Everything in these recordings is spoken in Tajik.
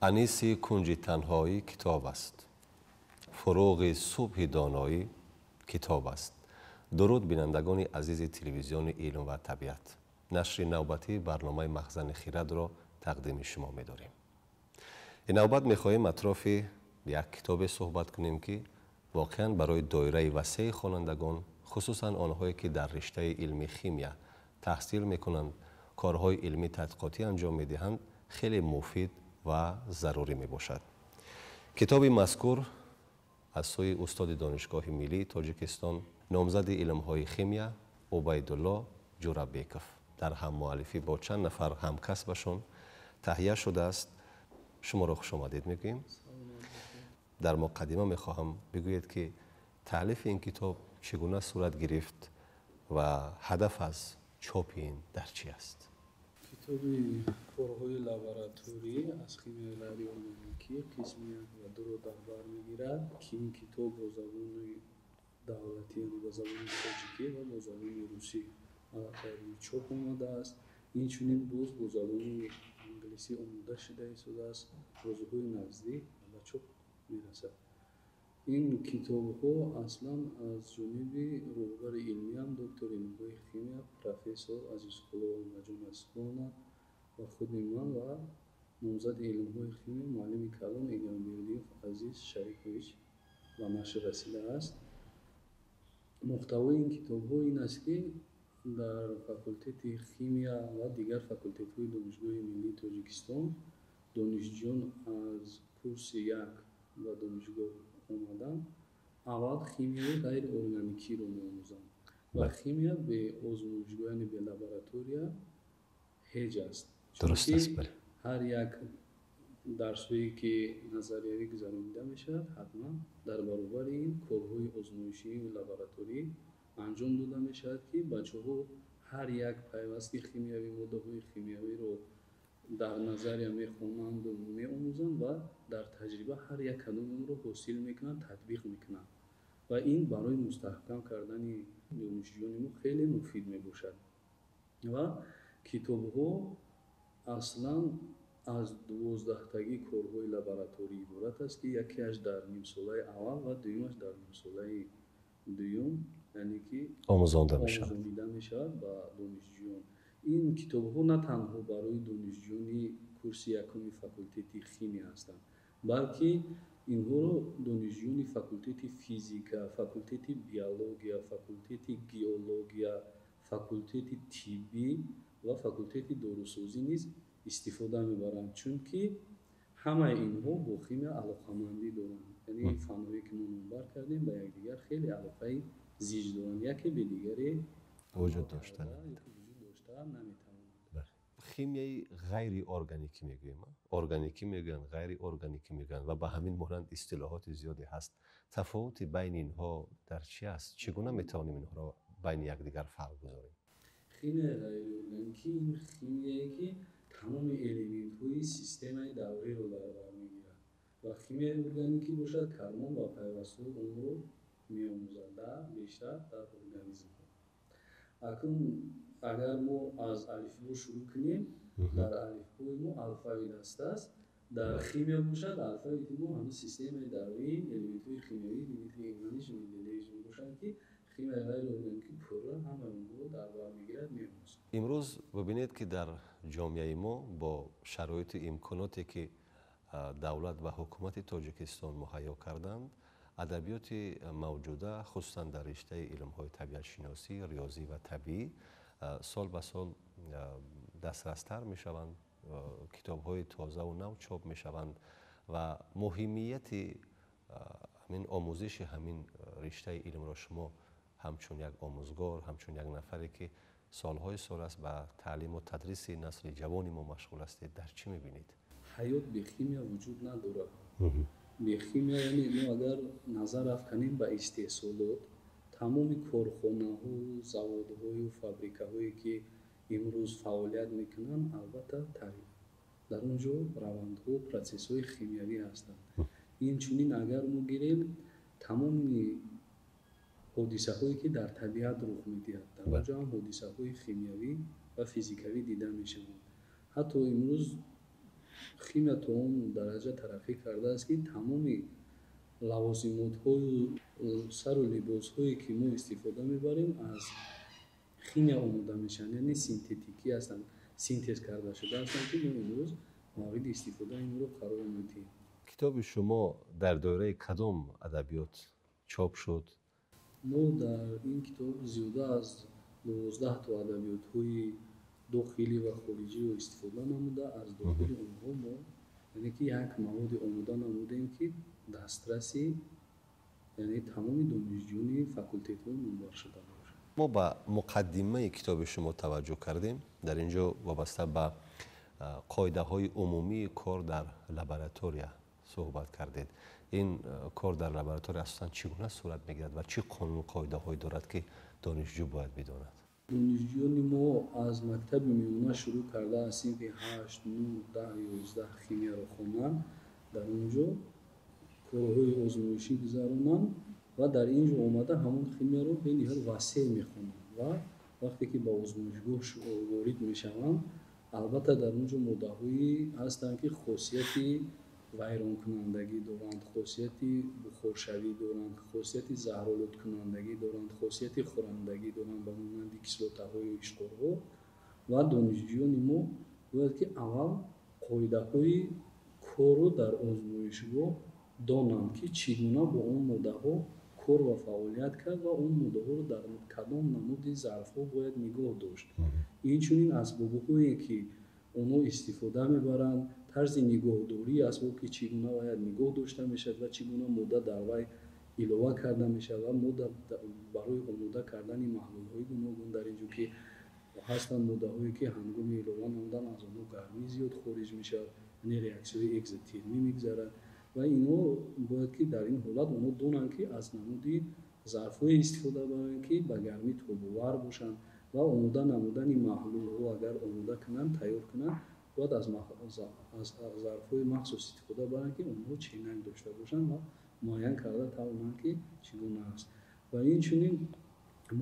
Аниси кунҷи танҳоӣ китоб аст, фуруғи субҳи доноӣ китоб аст. Дуруд, бинандагони азизи телевизиони «Илм ва табиат». Нашри навбатии барномаи «Махзани хирадро» тақдими шумо медорем. Ин навбат мехоҳем атрофи як китобе суҳбат кунем, ки воқеан барои доираи васеи хонандагон, хусусан онҳое ки дар риштаи илми химия таҳсил мекунанд, корҳои илмӣ тадқиқотӣ анҷом медиҳанд, хеле муфид ва зарурӣ мебошад. Китоби мазкур аз сӯи устоди Донишгоҳи миллии Тоҷикистон, номзади илмҳои химия Убайдулло Ҷурабеков дар ҳаммуаллифӣ бо чанд нафар ҳамкасбашон таҳия шудааст. Шуморо хушомадед мегӯем. Дар муқаддима мехоҳам бигӯед, ки таълифи ин китоб чӣ гуна сурат гирифт ва ҳадаф аз чопи ин дар чӣ аст? Китоби «Корҳои лабораторӣ аз химияи ғайриорганикӣ» қисми як ва дуро дар бар мегирад, ки ин китоб бо забони давлатӣ, яъне ба забони тоҷикӣ ва бо забони русӣ аллакай рӯи чоп омадааст. Инчунин боз бо забони англисӣ омода шуда истодааст, рӯзҳои наздик ба чоп мерасад. Ин китобҳо аслан аз ҷониби роҳбари илмиам, доктори илмҳои химия, профессор Азизқулова Умаҷон Азизқуловна ва худи ман ва номзади илмҳои химия, муаллими калон Эгамбердиев Азиз Шарипович ба нашр расидааст. Муҳтавои ин китобҳо ин аст, ки дар факултети химия ва дигар факултетҳои Донишгоҳи миллии Тоҷикистон донишҷӯён аз курси як ба донишгоҳ омадан аввал химияи ғайриорганикиро меомӯзанд ва химия бе озмоишгоҳ, яъне бе лаборатория ҳеҷ аст. Дуруст аст, бале. Ҳар як дарсҳое ки назариявӣ гузаронида мешавад, ҳатман дар баробари ин корҳои озмоишию лабораторӣ анҷом дода мешавад, ки бачаҳо ҳар як пайвасти химиявӣ, моддаҳои химиявиро дар назария мехонанду меомӯзанд ва дар таҷриба ҳар як кадоми онро ҳосил мекунанд, татбиқ мекунанд ва ин барои мустаҳкам кардани донишҷӯёни мо хеле муфид мебошад. Ва китобҳо аслан аз 12-тагӣ корҳои лабораторӣ иборат аст, ки якеаш дар нимсолаи аввал ва дуюмаш дар нимсолаи дуюм, яъне ки омӯзонда мешавад. Омӯзонида мешавад ба донишҷӯён. Ин китобҳо на танҳо барои донишҷӯёни курси якуми факултети химия ҳастанд, балки инҳоро донишҷӯёни факултети физика, факултети биология, факултети геология, факултети тиббӣ ва факултети дорусозӣ низ истифода мебаранд, чунки ҳамаи инҳо бо химия алоқамандӣ доранд. Яъне ин фанҳое ки мо номбар кардем, ба якдигар хеле алоқаи зич доранд, яке бе дигаре вуҷуд дошта вуҷуд дошта наметавонад. Химияи ғайриорганикӣ мегӯем, органикӣ мегӯянд, ғайриорганикӣ мегӯянд ва ба ҳамин монанд истилоҳоти зиёде ҳаст. Тафовути байни инҳо дар чӣ аст? Чӣ гуна метавонем инҳоро байни якдигар фарқ гузорем? Химияи ғайриорганикӣ ин химияе ки тамоми элементҳои системаи давриро дар бар мегирад ва химияи органикӣ бошад, карбон ва пайвастҳои онро меомӯзад, бештар дар организмҳо. Акнун агар мо аз алифбо шурӯъ кунем, дар алифбои мо алфавит ҳастааст, дар химия бошад, алфавити мо ҳамин системаи даврии элементҳои химиявии Дмитрий Иванович Менделеев мебошанд, ки химияи ғайриорганикӣ пурра ҳамаи онҳоро дар бар мегирад, меомӯзад. Имрӯз бибинед, ки дар ҷомеаи мо бо шароиту имконоте ки давлат ва ҳукумати Тоҷикистон муҳайё карданд, адабиёти мавҷуда, хусусан дар риштаи илмҳои табиатшиносӣ, риёзӣ ва табиӣ, сол ба сол дастрастар мешаванд, китобҳои тозаву нав чоп мешаванд ва муҳимияти ҳамин омӯзиши ҳамин риштаи илмро шумо ҳамчун як омӯзгор, ҳамчун як нафаре ки солҳои сол аст ба таълиму тадриси насли ҷавони мо машғул ҳастед, дар чӣ мебинед? Ҳаёт бе химия вуҷуд надорад. Бе химия, яъне мо агар назар афканем ба истеҳсолот, тамоми корхонаҳо, заводҳою фабрикаҳое ки имрӯз фаъолият мекунанд, албатта, дар он ҷо равандҳо, протсессҳои химиявӣ ҳастанд. Инчунин агар мо гирем тамоми ҳодисаҳое ки дар табиат рух медиҳад, дар он ҷо ҳам ҳодисаҳои химиявӣ ва физикавӣ дида мешаванд. Ҳатто имрӯз Химия то он дараҷа тараққӣ кардааст, ки тамоми лавозимотҳою сару либосҳое, ки мо истифода мебарем, аз химия омода мешаванд, яъне синтетикӣ ҳастанд, синтез карда шуда ҳастанд, ки мо имрӯз мавриди истифодаи инро қарор медиҳем. Китоби шумо дар доираи кадом адабиёт чоп шуд? Мо дар ин китоб зиёда аз 12 то адабиётҳои дохилӣ ва хориҷиро истифода намуда, аз дохили онҳо мо, яъне ки як маводи омода намудем, ки дастраси, яъне тамоми донишҷӯёни факултетҳои номбаршуда бошад. Мо ба муқаддимаи китоби шумо таваҷҷӯҳ кардем. Дар ин ҷо вобаста ба қоидаҳои умумии кор дар лаборатория суҳбат кардед. Ин кор дар лаборатория асосан чӣ гуна сурат мегирад ва чӣ қонуну қоидаҳое дорад, ки донишҷӯ бояд бидонад? Донишҷӯёни мо аз мактаби миёна шурӯъ карда, аз синфи 8, 9, 10, 11 химияро хонанд, дар он ҷо корҳои озмоишӣ гузаронанд ва дар ин ҷо омада ҳамон химияро бениҳоят васеъ мехонанд ва вақте ки ба озмоишгоҳ ворид мешаванд, албатта дар он ҷо моддаҳое ҳастанд, ки хосияти вайронкунандагӣ доранд, хосияти бухоршавӣ доранд, хосияти заҳролудкунандагӣ доранд, хосияти хӯрандагӣ доранд, ба монанди кислотаҳою ишқорҳо. Ва донишҷӯёни мо бояд ки аввал қоидаҳои корро дар озмоишгоҳ донанд, ки чӣ гуна бо он моддаҳо кор ва фаъолият кард ва он моддаҳоро дар кадом намуди зарфҳо бояд нигоҳ дошт. Инчунин асбобҳое, ки онҳо истифода мебаранд, тарзи нигоҳдории асбоб, ки чӣ гуна бояд нигоҳ дошта мешавад ва чӣ гуна модда дар вай илова карда мешавад ва модда барои омода кардани маҳлулҳои гуногун дар ин ҷо, ки ҳастанд моддаҳое, ки ҳангоми илова намудан аз онҳо гармӣ зиёд хориҷ мешавад, яъне реаксияҳои экзотермӣ мегузарад ва инҳо бояд ки дар ин ҳолат онҳо донанд, ки аз намуди зарфҳое истифода баранд, ки ба гармӣ тобовар бошанд ва омода намудани маҳлулҳо агар омода кунанд, тайёр кунанд, бояд аз зарфҳои махсус истифода баранд, ки онҳо ченак дошта бошанд ва муайян карда тавонанд, ки чӣ гуна аст. Ва инчунин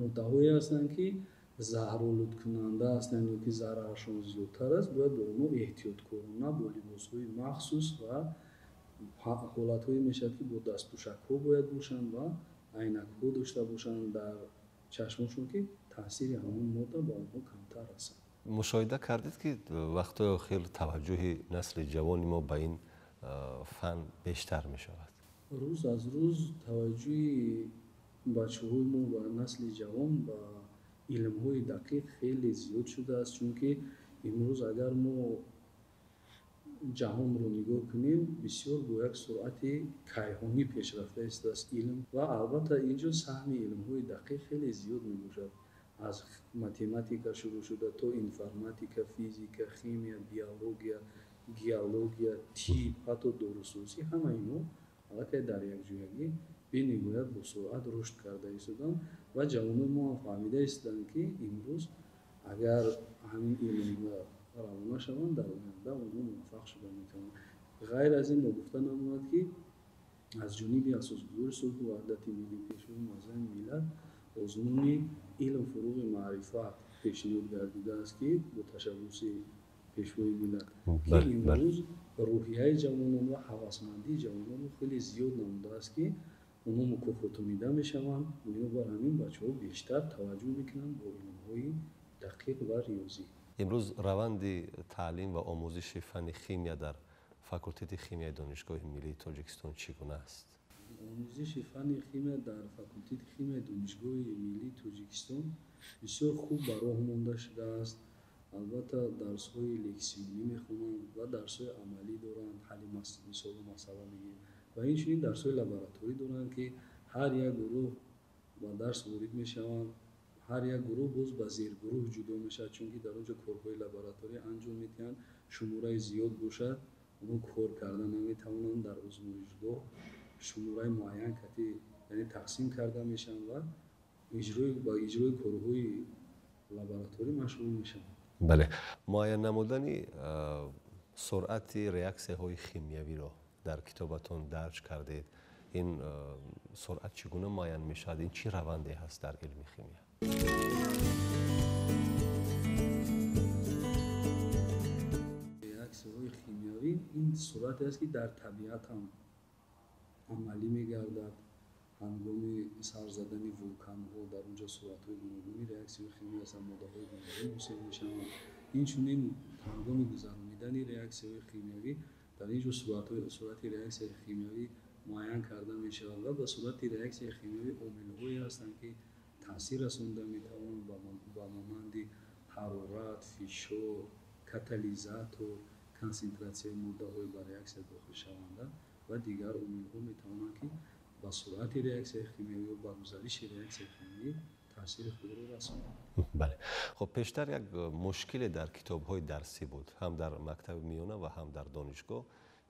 моддаҳое ҳастанд, ки заҳролудкунанда ҳастанд ё ки зарарашон зиёдтар аст, бояд бо онҳо эҳтиёткорона бо либосҳои махсус ва ҳолатҳое мешавад, ки бо дастпӯшакҳо бояд бошанд ва айнакҳо дошта бошанд дар чашмошон, ки таъсири ҳамон модда ба онҳо камтар расад. Мушоҳида кардед, ки вақтҳои охир таваҷҷӯҳи насли ҷавони мо ба ин фан бештар мешавад? Рӯз аз рӯз таваҷҷӯҳи бачаҳои мо ва насли ҷавон ба илмҳои дақиқ хеле зиёд шудааст, чунки имрӯз агар мо ҷаҳонро нигоҳ кунем, бисёр бо як суръати кайҳонӣ пешрафта истодааст илм ва албатта ин ҷо саҳми илмҳои дақиқ хеле зиёд мебошад. Аз математика шурӯъ шуда то информатика, физика, химия, биология, геология, тиб, ҳатто дорусозӣ, ҳама инҳо аллакай дар якҷоягӣ бениҳоят бо суръат рушд карда истоданд ва ҷавонони мо ҳам фаҳмида истоданд, ки имрӯз агар ҳамин илмҳо равона шаванд, дар оянда онҳо муваффақ шуда метавонанд. Ғайр аз ин ногуфта намонад, ки аз ҷониби асосгузори сулҳу ваҳдати миллӣ, Пешвои муаззами миллат, озмуни илм фуруғи маърифат пешниҳод гардидааст, ки бо ташаббуси Пешвои миллат, ки имрӯз рӯҳияи ҷавонон ва ҳавасмандии ҷавононро хеле зиёд намудааст, ки онҳо мукофотонида мешаванд. Бинобар ҳамин бачаҳо бештар таваҷҷӯҳ мекунанд бо илмҳои дақиқ ва риёзӣ. Имрӯз раванди таълим ва омӯзиши фанни химия дар факултети химияи Донишгоҳи миллии Тоҷикистон чӣ гуна аст? Омӯзиши фанни химия дар факултети химияи Донишгоҳи миллии Тоҷикистон бисёр хуб ба роҳ монда шудааст. Албатта дарсҳои лексионӣ мехонанд ва дарсҳои амалӣ доранд, ҳалли мисолу масъала мегиранд ва инчунин дарсҳои лабораторӣ доранд, ки ҳар як гурӯҳ ба дарс ворид мешаванд. Ҳар як гурӯҳ боз ба зергурӯҳ ҷудо мешавад, чунки дар он ҷо корҳои лабораторӣ анҷом медиҳанд, шумораи зиёд бошад, онҳо кор карда наметавонанд дар озмоишгоҳ, шумораи муайян кати, яъне тақсим карда мешаванд ва ба иҷрои корҳои лабораторӣ машғул мешаванд. Бале, муайян намудани суръати реаксияҳои химиявиро дар китобатон дарҷ кардед. Ин суръат чӣ гуна муайян мешавад? Ин чӣ раванде ҳаст дар илми химия? Реаксияҳои химиявӣ химиявӣ ин суръате аст, ки дар табиат ҳам амалӣ мегардад. Ҳангоми сар задани вулканҳо дар он ҷо суръатҳои гуногуни реаксияҳои химиявӣ ҳастанд, моддаҳои гуногун ҳосил мешаванд. Инчунин ҳангоми гузаронидани реаксияҳои химиявӣ дар ин ҷо суръати реаксияи химиявӣ муайян карда мешавад ва ба суръати реаксияи химиявӣ омилҳое ҳастанд, ки таъсир расонда метавонанд, ба монанди ҳарорат, фишор, катализатор, консентратсияи моддаҳои ба реаксия дохилшаванда ва дигар омилҳо метавонанд, ки ба суръати реаксияи химиявӣ ё ба гузариши реаксияи химиявӣ таъсири худро расонанд. Бале, хуб, пештар як мушкиле дар китобҳои дарсӣ буд, ҳам дар мактаби миёна ва ҳам дар донишгоҳ,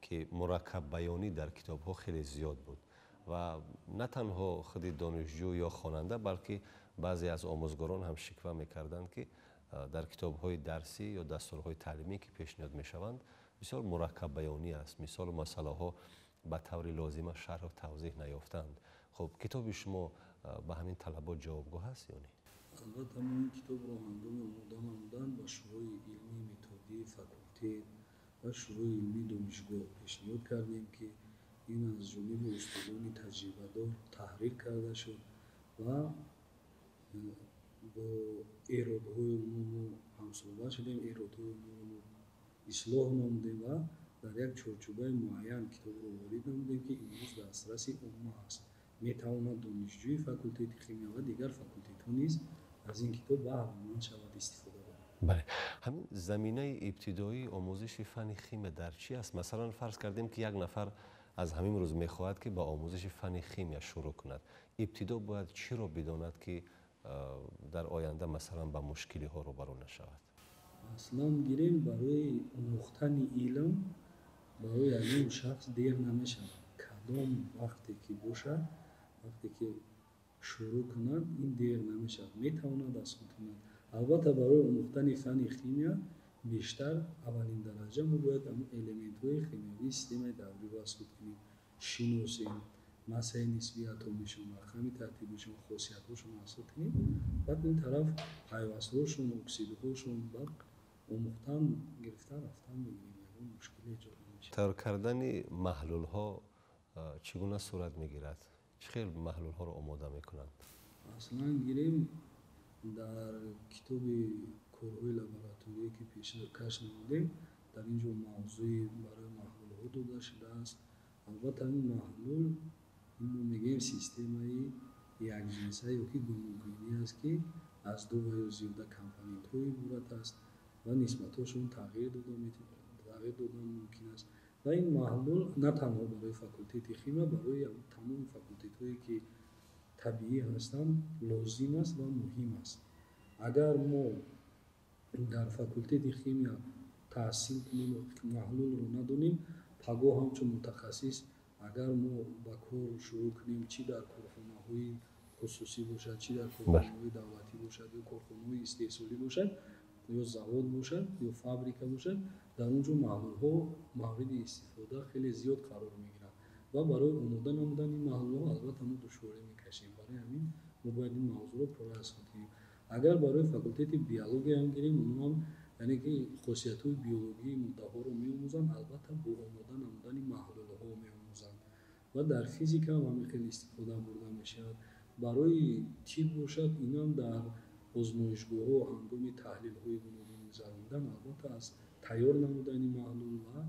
ки мураккаббаёнӣ дар китобҳо хеле зиёд буд ва на танҳо худи донишҷӯ ё хонанда, балки баъзе аз омӯзгорон ҳам шиква мекарданд, ки дар китобҳои дарсӣ ё дастурҳои таълимӣ, ки пешниҳод мешаванд, бисёр мураккаббаёнӣ аст, мисолу масъалаҳо ба таври лозима шарҳу тавзеҳ наёфтанд. Хуб, китоби шумо ба ҳамин талабот ҷавобгӯ ҳаст ё не? Албатта, мо ин китобро ҳангоми омода намудан ба Шӯрои илмии методии факултет ва Шӯрои илмии донишгоҳ пешниҳод кардем, ки ин аз ҷониби устодони таҷрибадор таҳрир карда шуд ва бо эродҳои онҳо мо ҳамсӯҳбат шудем, эродҳои онҳоро мо ислоҳ намудем ва дар як чорчӯбаи муайян китобро ворид намудем, ки имрӯз дастраси умма аст. Метавонад донишҷӯи факултети химия ва дигар факултетҳо низ аз ин китоб баҳраманд шавад, истифода барад. Бале, ҳамин заминаи ибтидоии омӯзиши фанни химия дар чӣ аст? Масалан, фарз кардем, ки як нафар аз ҳамин рӯз мехоҳад, ки ба омӯзиши фанни химия шурӯъ кунад. Ибтидо бояд чиро бидонад, ки дар оянда, масалан, ба мушкилиҳо рӯбарӯ нашавад? Аслан гирем, барои омӯхтани илм барои ягон шахс дер намешавад. Кадом вақте ки бошад, вақте ки шурӯъ кунад, ин дер намешавад, метавонад аз худ кунад. Албатта, барои омӯхтани фанни химия бештар аввалин дараҷа мо бояд элементҳои химиявии системаи давриро аз худ кунем, шиносем, массаи нисбии атомишон, рақами тартибишон, хосиятҳошон аз худ кунем. Баъд ин тараф пайвастҳошон, оксидҳошон, баъд омӯхтан гирифта рафтан мегирем, ягон мушкиле эҷод намешавад. Тайёр кардани маҳлулҳо чӣ гуна сурат мегирад? Чӣ хел маҳлулҳоро омода мекунанд? Аслан гирем, дар китоби корҳои лабораторие, ки пешкаш намудем, дар ин ҷо мавзӯи барои маҳлулҳо дода шудааст. Албатта, ин маҳлул мо мегӯем системаи якҷинса ё ки гомогенӣ аст, ки аз ду ва ё зиёда компонентҳо иборат аст ва нисбатҳошон тағйир додан мумкин аст. Ва ин маҳлул на танҳо барои факултети химия, барои тамоми факултетҳое, ки табиӣ ҳастанд, лозим аст ва муҳим аст. Агар мо дар факултети химия таҳсил кунем, маҳлулро надонем, пагоҳ ҳамчун мутахассис агар мо ба кор шурӯъ кунем, чӣ дар корхонаҳои хусусӣ бошад, чӣ дар корхонаҳои давлатӣ бошад ё корхонаҳои истеҳсолӣ бошад, ё завод бошад, ё фабрика бошад, дар он ҷо маҳлулҳо мавриди истифода хеле зиёд қарор мегиранд ва барои омода намудани ин маҳлулҳо албатта мо душворӣ мекашем. Барои ҳамин мо бояд ин мавзӯъро пурра аз худ кунем. Агар барои факултети биология ҳам гирем, онҳо ҳам, яъне ки хосиятҳои биологии моддаҳоро меомӯзанд, албатта бо омода намудани маҳлулҳо меомӯзанд. Ва дар физика ҳам ҳамин хел истифода бурда мешавад. Барои тиб бошад, инам дар озмоишгоҳҳо ҳангоми таҳлилҳои гуногун гузаронидан албатта аз тайёр намудани маҳлул ва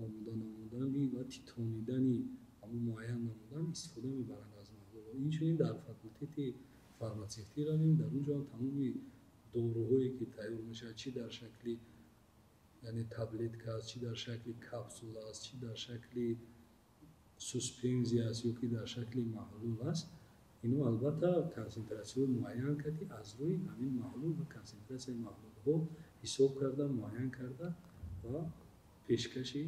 омода намудани ва титронидани ҳамон муайян намудан истифода мебаранд аз маҳлулҳо. Инчунин дар факултети фарматсевтӣ равем, дар он ҷо ҳам тамоми доруҳое, ки тайёр мешавад, чӣ дар шакли, яъне, таблетка аст, чӣ дар шакли капсула аст, чӣ дар шакли суспензия аст ё ки дар шакли маҳлул аст, ино албатта консентратсияҳои муайян карди аз рӯи ҳамин маҳлул ва консентратсияи маҳлулҳо ҳисоб карда, муайян карда ва пешкаши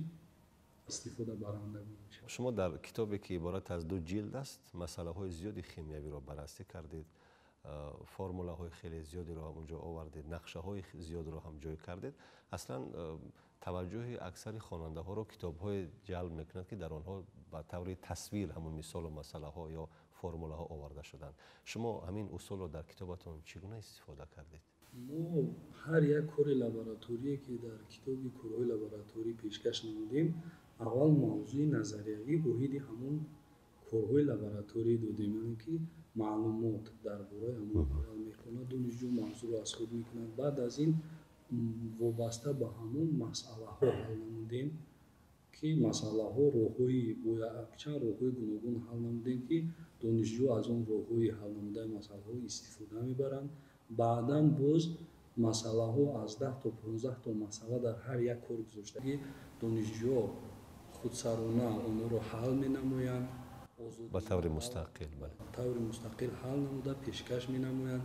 истифодабарандагон мешавад. Шумо дар китобе, ки иборат аз ду ҷилд аст, масъалаҳои зиёди химиявиро баррасӣ кардед, формулаҳои хеле зиёдеро ҳам унҷо овардед, нақшаҳои зиёдро ҳам ҷой кардед. Аслан таваҷҷӯҳи аксари хонандаҳоро китобҳое ҷалб мекунад, ки дар онҳо ба таври тасвир ҳамун мисолу масъалаҳо ё формулаҳо оварда шуданд. Шумо ҳамин усулро дар китобатон чӣ гуна истифода кардед? Мо ҳар як кори лабораторие, ки дар китоби корҳои лабораторӣ пешкаш намудем, аввал мавзӯи назариявӣ оиди ҳамон корҳои лабораторӣ додем, яъне ки маълумот дар бораи ҳамон аввал мехонад донишҷӯ, мавзӯъро аз худ мекунад. Баъд аз ин вобаста ба ҳамон масъалаҳо ҳал намудем, ки масъалаҳо роҳҳои бо якчанд роҳҳои гуногун ҳал намудем, ки донишҷӯ аз он роҳҳои ҳал намудаи масъалаҳо истифода мебаранд. Баъдан боз масъалаҳо аз 10 то 15 то масъала дар ҳар як кор гузошта, ки донишҷӯ худсарона онҳоро ҳал менамоянд, ба таври мустақил, бале, таври мустақил ҳал намуда пешкаш менамоянд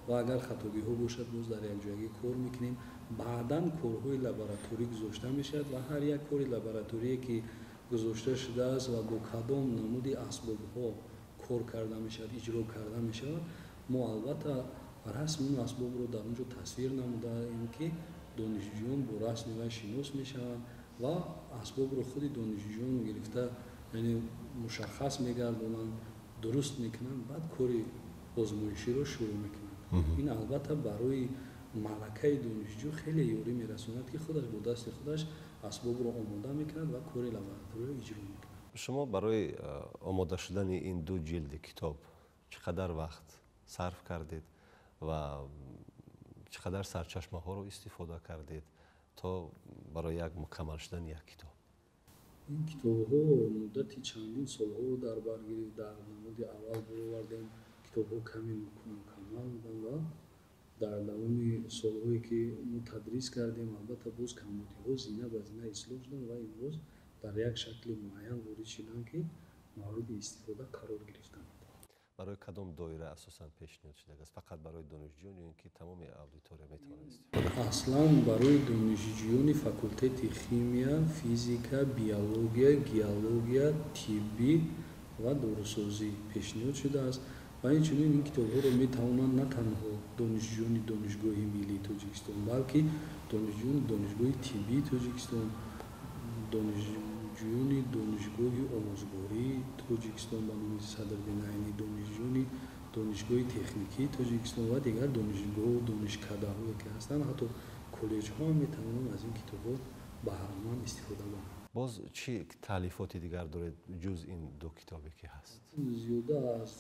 ва агар хатогиҳо бошад, боз дар якҷоягӣ кор мекунем. Баъдан корҳои лабораторӣ гузошта мешавад ва ҳар як кори лабораторие, ки гузошта шудааст ва бо кадом намуди асбобҳо кор карда мешавад, иҷро карда мешавад, мо албатта расми он асбобро дар он ҷо тасвир намудаем, ки донишҷӯён бо расми вай шинос мешаванд ва асбобро худи донишҷӯён гирифта, яъне мушаххас мегардонанд, дуруст мекунанд, баъд кори озмоиширо шурӯъ мекунанд. Ин албатта барои малакаи донишҷӯ хеле ёрӣ мерасонад, ки худаш бо дасти худаш асбобро омода мекунад ва кори лабораториро иҷро мекунад. Шумо барои омода шудани ин ду ҷилди китоб чӣ қадар вақт сарф кардед ва чӣ қадар сарчашмаҳоро истифода кардед то барои як мукаммал шудани як китоб? Ин китобҳо муддати чандин солҳоро дар бар гирифт. Дар намуди аввал баровардем, китобҳо каме мукаммал буданд ва дар давоми солҳое, ки мо тадрис кардем, албатта боз камбудиҳо зина ба зина ислоҳ шуданд ва имрӯз дар як шакли муайян ворид шуданд, ки мавриди истифода қарор гирифтанд. Барои кадом доира асосан пешниҳод шудааст? Фақат барои донишҷӯён ё ин ки тамоми аудитория метавонад истифода? Аслан барои донишҷӯёни факултети химия, физика, биология, геология, тиббӣ ва дорусозӣ пешниҳод шудааст ва инчунин ин китобҳоро метавонанд на танҳо донишҷӯёни Донишгоҳи миллии Тоҷикистон, балки донишҷӯёни Донишгоҳи тиббии Тоҷикистон, донишҷӯёни Донишгоҳи омӯзгории Тоҷикистон ба номи Садриддин Айнӣ, донишҷӯёни Донишгоҳи техникии Тоҷикистон ва дигар донишгоҳу донишкадаҳое, ки ҳастанд, ҳатто коллеҷҳо ҳам метавонанд аз ин китобҳо баҳраманд истифода баранд. Боз чӣ таълифоти дигар доред ҷуз ин ду китобе, ки ҳаст? Зиёда аз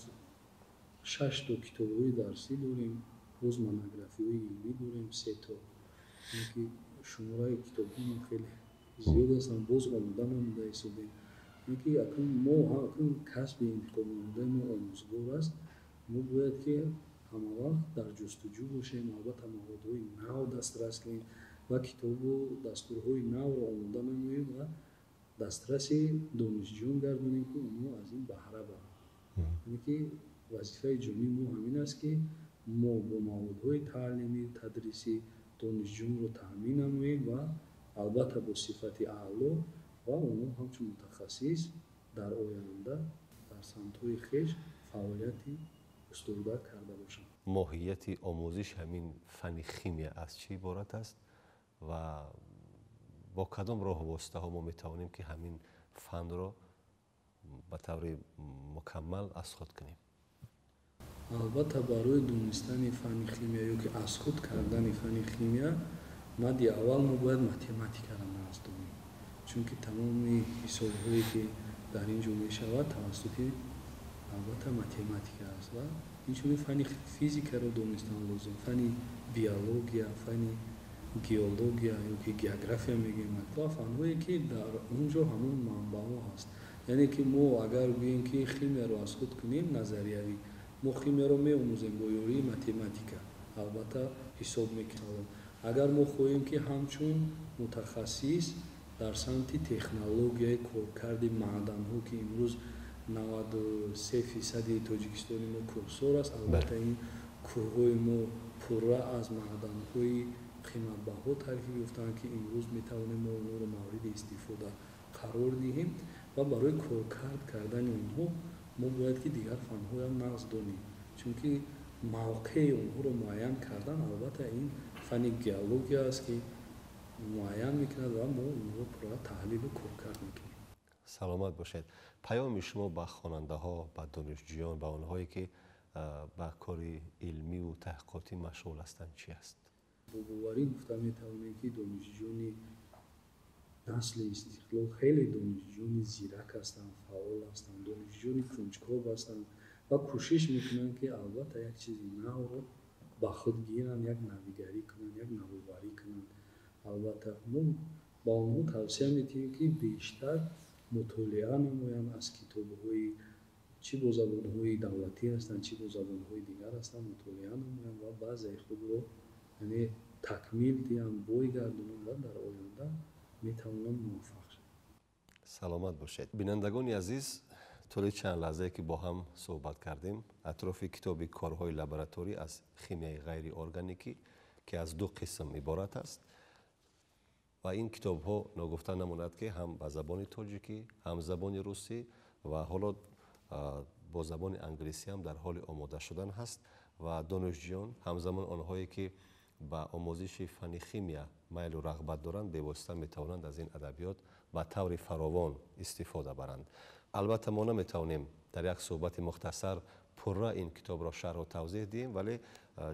6 то китобҳои дарсӣ дорем, боз монографиҳои илмӣ дорем, 3 то. Ки шумораи китобҳо хеле зиёд ҳастанд, боз омода намуда истодаем. Ки акнун мо акнун касби интихобнамудаи мо омӯзгор аст, мо бояд ки ҳамавақт дар ҷустуҷӯ бошем, албатта маводҳои нав дастрас кунем ва китобу дастурҳои навро омода намоем ва дастраси донишҷӯён гардонем, ки онҳо аз ин баҳра баранд. Яъне ки вазифаи ҷонии мо ҳамин аст, ки мо бо маводҳои таълимӣ тадрисӣ донишҷӯёнро таъмин намоем ва албатта бо сифати аъло, ва онҳо ҳамчун мутахассис дар оянда дар самтҳои хеш фаъолияти устурда карда бошанд. Моҳияти омӯзиши ҳамин фанни химия аз чӣ иборат аст ва бо кадом роҳу воситаҳо мо метавонем, ки ҳамин фанро ба таври мукаммал аз худ кунем? Албатта барои донистани фанни химия ё ки аз худ кардани фанни химия мадди аввал мо бояд математикаро нағз донем, чунки тамоми ҳисобҳое, ки дар ин ҷо мешавад, тавассути албатта математика аст ва инчунин фанни физикаро донистан лозим, фанни биология, фанни геология ё ки география мегӯем ва фанҳое, ки дар он ҷо ҳамон манбаъҳо ҳаст. Яъне ки мо агар гӯем, ки химияро аз худ кунем назариявӣ, мо химияро меомӯзем бо ёрии математика, албатта ҳисоб мекунем. Агар мо хоҳем, ки ҳамчун мутахассис дар самти технологияи коркарди маъданҳо, ки имрӯз 93% Тоҷикистони мо кӯҳсор аст, албатта ин кӯҳҳои мо пурра аз маъданҳои қиматбаҳо таркиб ёфтаанд, ки имрӯз метавонем мо онҳоро мавриди истифода қарор диҳем ва барои коркард кардани онҳо мо бояд ки дигар фанҳоям нағз донем, чунки мавқеи онҳоро муайян кардан албатта ин фанни геология аст, ки муайян мекунад ва мо онҳоро пурра таҳлилу коркард мекунем. Саломат бошед. Паёми шумо ба хонандаҳо, ба донишҷӯён, ба онҳое, ки ба кори илмиву таҳқиқотӣ машғул ҳастанд, чӣ аст? Бо боварӣ гуфта метавонем, ки донишҷӯёни насли истиқлол хеле донишҷӯёни зирак ҳастанд, фаъол ҳастанд, донишҷӯёни кунҷков ҳастанд ва кӯшиш мекунанд, ки албатта як чизи навро ба худ гиранд, як навигарӣ кунанд, як навоварӣ кунанд. Албатта, мо ба онҳо тавсия медиҳем, ки бештар мутолиа намоянд аз китобҳои, чӣ бо забонҳои давлатӣ ҳастанд, чӣ бо забонҳои дигар ҳастанд, мутолиа намоянд ва баъзеи худро, яъне, такмил диҳанд, бой гардонанд ва дар оянда метавонанд муваффақ шаванд. Саломат бошед. Бинандагони азиз, тӯли чанд лаҳзае, ки бо ҳам суҳбат кардем атрофи китоби корҳои лабораторӣ аз химияи ғайриорганикӣ, ки аз ду қисм иборат аст, ва ин китобҳо, ногуфта намонад, ки ҳам ба забони тоҷикӣ, ҳам забони русӣ ва ҳоло бо забони англисӣ ҳам дар ҳоли омода шудан ҳаст. Ва донишҷӯён, ҳамзамон онҳое, ки ба омӯзиши фанни химия майлу рағбат доранд, бевосита метавонанд аз ин адабиёт ба таври фаровон истифода баранд. Албатта, мо наметавонем дар як суҳбати мухтасар пурра ин китобро шарҳу тавзеҳ диҳем, вале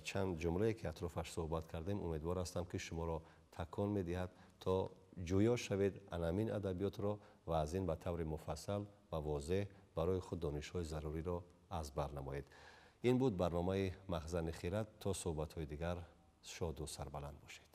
чанд ҷумлае, ки атрофаш суҳбат кардем, умедвор ҳастам, ки шуморо такон медиҳад, то ҷӯё шавед анамин адабиётро ва аз ин ба таври муфассал ва возеҳ барои худ донишҳои заруриро аз бар намоед. Ин буд барномаи Махзани хирад. То суҳбатҳои дигар шоду сарбаланд бошед.